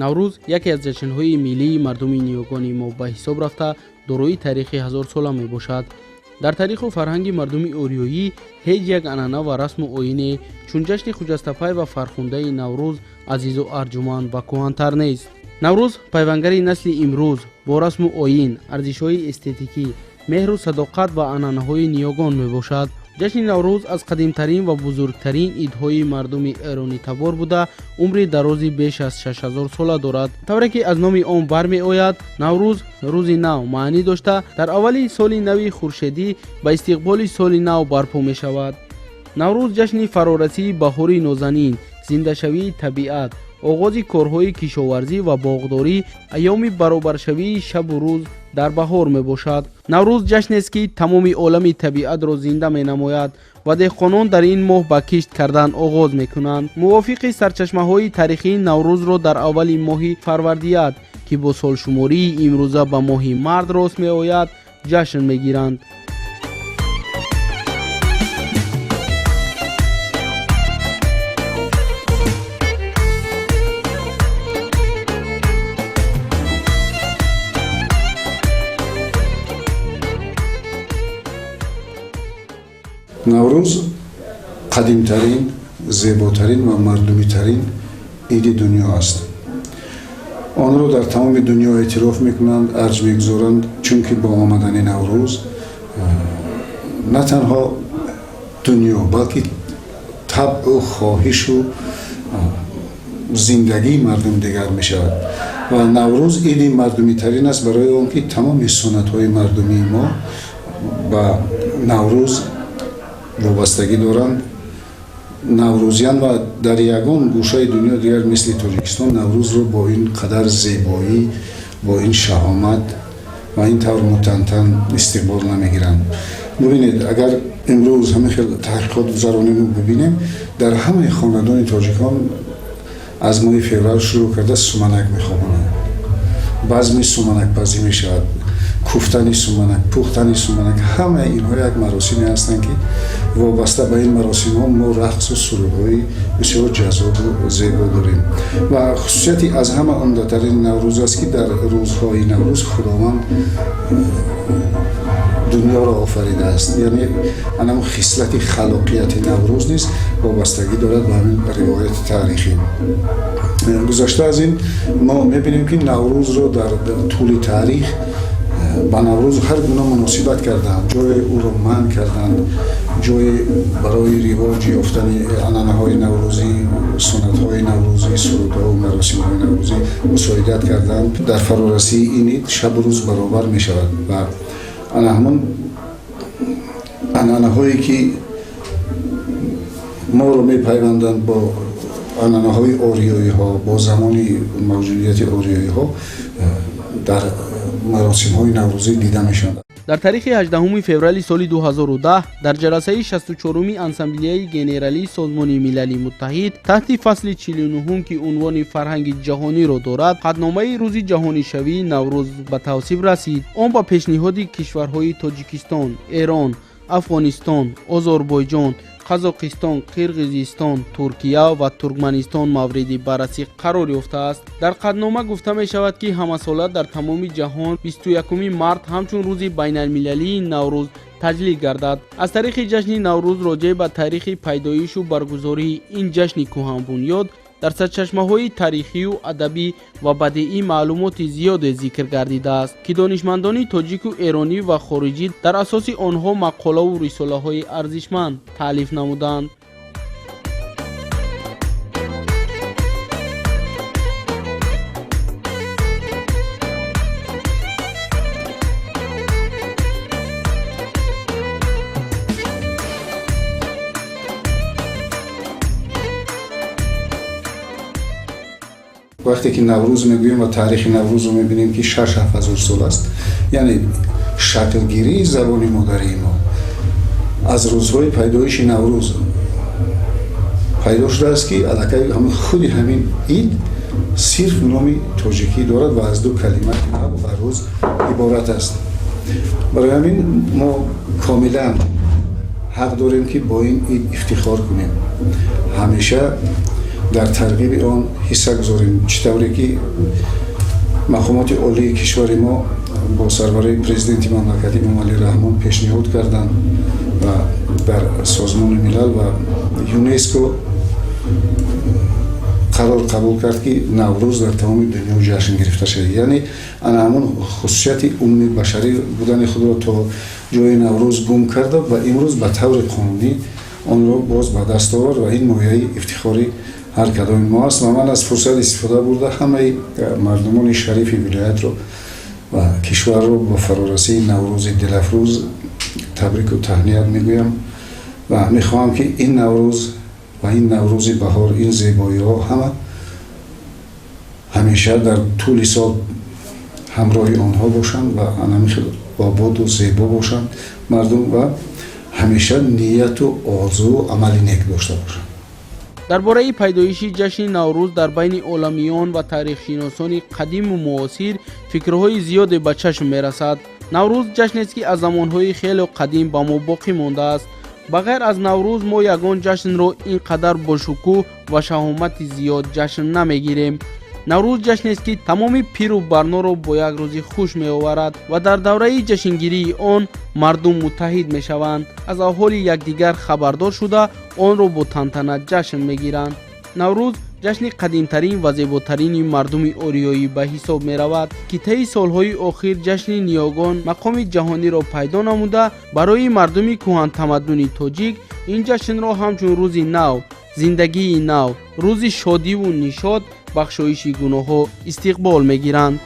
Наврӯз яке аз ҷашнҳои миллии мардуми ниёгони мо ба ҳисоб рафта, дорои таърихи ҳазорсола мебошад. Дар таъриху фарҳанги мардуми ориёӣ ҳеҷ як анъана ва расму оине чун ҷашни хуҷастапай ва фархундаи Наврӯз азизу арҷуманд ва кӯҳантар нест. Наврӯз пайвангари насли имрӯз бо расму оин, арзишҳои эстетикӣ, меҳру садоқат ва анъанаҳои ниёгон мебошад. Ҷашни Наврӯз аз қадимтарин ва бузургтарин идҳои мардуми эронитабор буда, умри дарози беш аз 6000 сола дорад. Тавре ки аз номи он бармеояд, Наврӯз рӯзи нав маънӣ дошта, дар аввали соли нави хуршедӣ ба истиқболи соли нав барпо мешавад. Наврӯз ҷашни фарорасии баҳори нозанин, зиндашавии табиат, оғози корҳои кишоварзӣ ва боғдорӣ, айёми баробаршавии шабу рӯз дар баҳор мебошад. Наврӯз ҷашнест, ки тамоми олами табиатро зинда менамояд ва деҳқонон дар ин моҳ ба кишт кардан оғоз мекунанд. Мувофиқи сарчашмаҳои таърихӣ, Наврӯзро дар аввали моҳи фарвардият, ки бо солшумории имрӯза ба моҳи март рост меояд, ҷашн мегиранд. Наврӯз қадимтарин, зеботарин ва мардумитарин иди дунё аст. Онро дар тамоми дунё эътироф мекунанд, арҷ мегузоранд, чунки бо омадани Наврӯз на танҳо дунё, балки табъу хоҳишу зиндагии мардум дигар мешавад. Ва Наврӯз иди мардумитарин аст барои он ки тамоми суннатҳои мардумии мо ба Наврӯз вобастагӣ доранд. Наврӯзиян ва дар ягон гӯшаи дунё дигар мисли Тоҷикистон Наврӯзро бо ин қадар зебоӣ, бо ин шаҳомат ва ин тавр мутантан истиқбол намегиранд. Бубинед, агар имрӯз ҳамин хел таҳқиқот гузаронему бибинем, дар ҳамаи хонадони тоҷикон аз моҳи феврал шурӯъ карда суманак мехобонанд, базми суманакпазӣ мешавад, куфтани суманак, пухтани суманак. Ҳамаи инҳо як маросиме ҳастанд, ки вобаста ба ин маросимҳо мо рақсу сурудҳои бисёр ҷаззобу зебо дорем. Ва хусусияти аз ҳама умдатарини Наврӯз аст, ки дар рӯзҳои Наврӯз Худованд дунёро офаридааст. Яъне анам хислати халоқияти Наврӯз низ вобастагӣ дорад ба ҳамин ривояти таърихӣ. Гузашта аз ин, мо мебинем, ки Наврӯзро дар тӯли таърих ба Наврӯз ҳар гуна муносибат карданд, ҷои ӯро манъ карданд, ҷои барои ривоҷ ёфтани анъанаҳои наврӯзӣ, суннатҳои наврӯзӣ, сурудҳо, маросимҳои наврӯзӣ мусоидат карданд. Дар фарорасии ин ид шабу рӯз баробар мешавад ва ана ҳамон анъанаҳое ки моро мепайванданд бо анъанаҳои ориёиҳо, бо замони мавҷудияти ориёиҳо, дар маросимҳои наврӯзӣ дида мешаванд. Дар таърихи 18 феврали соли 2010 дар ҷаласаи 64-уми Ассамблеяи Генералии Созмони Милали Муттаҳид таҳти фасли 49, ки унвони фарҳанги ҷаҳониро дорад, қатъномаи рӯзи ҷаҳонишавии Наврӯз ба тавсиб расид. Он ба пешниҳоди кишварҳои Тоҷикистон, Эрон, Афғонистон, Озарбойҷон, Қазоқистон, Қирғизистон, Туркия ва Туркманистон мавриди баррасӣ қарор ёфтааст. Дар қатънома гуфта мешавад, ки ҳамасола дар тамоми ҷаҳон 21 март ҳамчун рӯзи байналмилалии Наврӯз таҷлил гардад. Аз таърихи ҷашни Наврӯз роҷеъ ба таърихи пайдоишу баргузории ин ҷашни кӯҳанбунёд дар сарчашмаҳои таърихию адабӣ ва бадеӣ маълумоти зиёде зикр гардидааст, ки донишмандони тоҷику эронӣ ва хориҷӣ дар асоси онҳо мақолаву рисолаҳои арзишманд таълиф намуданд. Вақте ки Наврӯз мегӯем ва таърихи Наврӯзро мебинем, ки 6-7 ҳазор сол аст, яъне шаклгирии забони модарии мо аз рӯзҳои пайдоиши Наврӯз пайдо шудааст, ки аллакай худи ҳамин ид сирф номи тоҷикӣ дорад ва аз ду калима нав ва рӯз иборат аст. Барои ҳамин мо комилан ҳақ дорем, ки бо ин ид ифтихор кунем, ҳамеша. Дар тарғиби он ҳисса гузорем, чӣ тавре ки мақомоти олии кишвари мо бо сарварии Президенти мамлакат Эмомалӣ Раҳмон пешниҳод карданд ва дар Созмони Милал ва ЮНЕСКО қарор қабул кард, ки Наврӯз дар тамоми дунё ҷашн гирифта шавад. Яъне ана ҳамон хусусияти умумибашарӣ будани худро то ҷои Наврӯз гум карда ва имрӯз ба таври қонунӣ онро боз ба даст овард ва ин мояи ифтихори ҳар кадоми мо аст. Ва ман аз фурсат истифода бурда, ҳамаи мардумони шарифи вилоятро ва кишварро ба фарорасии Наврӯзи дилафрӯз табрику таҳният мегӯям ва мехоҳам, ки ин Наврӯз ва ин Наврӯзи баҳор, ин зебоиҳо ҳама ҳамеша дар тӯли сол ҳамроҳи онҳо бошанд ва ана хел ободу зебо бошанд мардум ва ҳамеша нияту орзуу амали нек дошта бошанд. Дар бораи пайдоиши ҷашни Наврӯз дар байни оламиён ва таърихшиносони қадиму муосир фикрҳои зиёде ба чашм мерасад. Наврӯз ҷашнест, ки аз замонҳои хеле қадим ба мо боқӣ мондааст. Ба ғайр аз Наврӯз мо ягон ҷашнро ин қадар бошукӯҳ ва шаҳомати зиёд ҷашн намегирем. Наврӯз ҷашнест, ки тамоми пиру барноро бо як рӯзи хуш меоварад ва дар давраи ҷашнгирии он мардум муттаҳид мешаванд, аз аҳволи якдигар хабардор шуда, онро бо тантана ҷашн мегиранд. Наврӯз ҷашни қадимтарин ва зеботарини мардуми ориёӣ ба ҳисоб меравад, ки таи солҳои охир ҷашни ниёгон мақоми ҷаҳониро пайдо намуда, барои мардуми кӯҳантамаддуни тоҷик ин ҷашнро ҳамчун рӯзи нав, зиндагии нав, рӯзи шодиву нишот, бахшоиши гуноҳҳо истиқбол мегиранд.